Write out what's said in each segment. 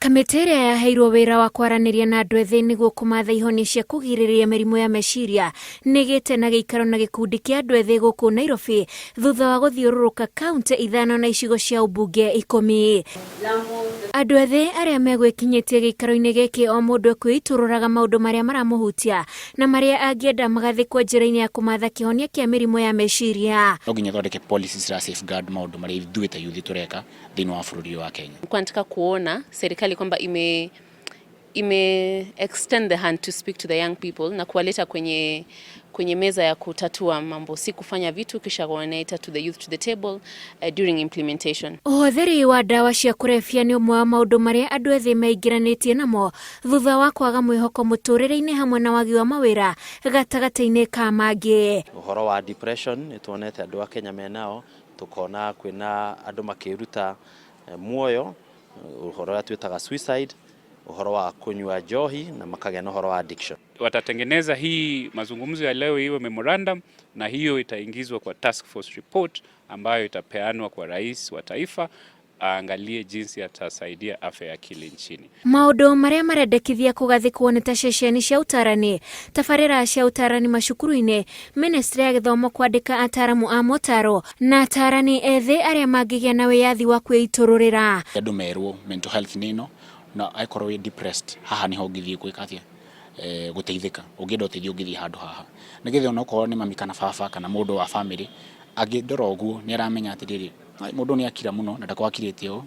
Kamĩtĩ ĩrĩa yaheirwo wĩra wa kwaranĩria na andũ ethĩ nĩguo kũmatha ihonia cia kũgirĩrĩria mĩrimũ ya meciria nĩgĩte na gĩikaro na gĩkundi kĩa andũ ethĩ gũkũ Nairobi thutha wa gũthiũrũrũka kaunti ithano na icigo cia ũmbunge 10. Andũ ethĩ arĩa megwĩkinyĩtie gĩikaro-inĩ gĩkĩ o mũndũ ekwĩitũrũraga maũndũ marĩa maramũhutia na marĩa angĩenda magathĩkwo njĩra-inĩ ya kũmatha kĩhonia kĩa mĩrimũ ya meciria. No nginya thondeke policies cira safeguard maũndũ marĩa ithuĩ ta youth tũreka thĩinĩ wa bũrũri ũyũ wa Kenya. Nilikuwa nataka kuona serikali kwamba ime extend the hand to speak to the young people na kuwaleta kwenye meza ya kutatua mambo, si kufanya vitu kisha wanaita to the youth to the table during implementation. Ũhũthĩri wa ndawa cia kũrebia nĩ ũmwe wa maũndũ marĩa andũ ethĩ meingĩranĩtie namo thutha wa kwaga mwĩhoko mũtũrĩre-inĩ hamwe na wagi wa mawĩra gatagatĩ-inĩ ka mangĩ. Ũhoro wa depression nĩ tuonete andũ a Kenya menao, tukona kwĩna andũ makĩruta muoyo, ũhoro ũrĩa twĩtaga suicide, ũhoro wa kũnyua njohi na makagĩa na ũhoro wa addiction. Watatengeneza hii mazungumzo ya leo iwe memorandum, na hiyo itaingizwa kwa task force report ambayo itapeanwa kwa rais wa taifa aangalie jinsi atasaidia afya ya akili nchini. Maũndũ marĩa marendekithia kũgathĩkwo nĩ ta ceceni cia ũtarani, tabarĩra cia ũtarani macukuru-inĩ, ministry ya gĩthomo kwandĩka ataramu a motaro na atarani ethĩ arĩa mangĩgĩa na wĩyathi wa kwĩitũrũrĩra. Andũ merwo mental health nĩ ĩno, na angĩkorwo wĩ depressed haha nĩho ũngĩthiĩ gwĩka atĩa, gũteithĩka. Ũngĩenda ũteithio ũngĩthiĩ handũ haha, nĩgetha onokorwo nĩ mami kana baba kana mũndũ wa family angĩndora ũguo nĩ aramenya atĩrĩrĩ, mũndũ nĩ akira mũno na ndakorwo akirĩte ũũ,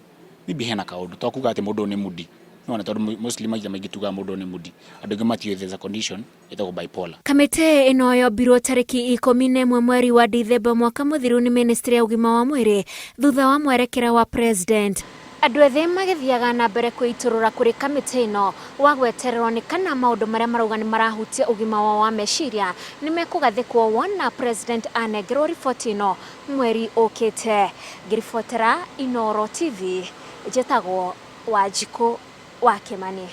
maybe hena kaũndũ. To kuga atĩ mũndũ nĩ moody, nĩwona, tondũ mostly maita maingĩ tugaga mũndũ nĩ moody, andũ aingĩ matiũĩ there's a condition ĩtagwo bipolar. Kamĩtĩ ĩno yombirwo tarĩki 11 mweri wa Dithemba mwaka mũthiru nĩ ministry ya ũgima wa mwĩrĩ thutha wa mwerekera wa president. Andũ ethĩ magĩthiaga na mbere kwĩitũrũra kũrĩ kamĩtĩ ĩno wa gwetererwo nĩ kana maũndũ marĩa marauga nĩ marahutia ũgima wao wa meciria nĩ mekũgathĩkwo wona president anengerwo riboti ĩno mweri ũkĩte. Ngĩribotera Inooro TV, njĩtagwo Wanjikũ wa Kĩmani.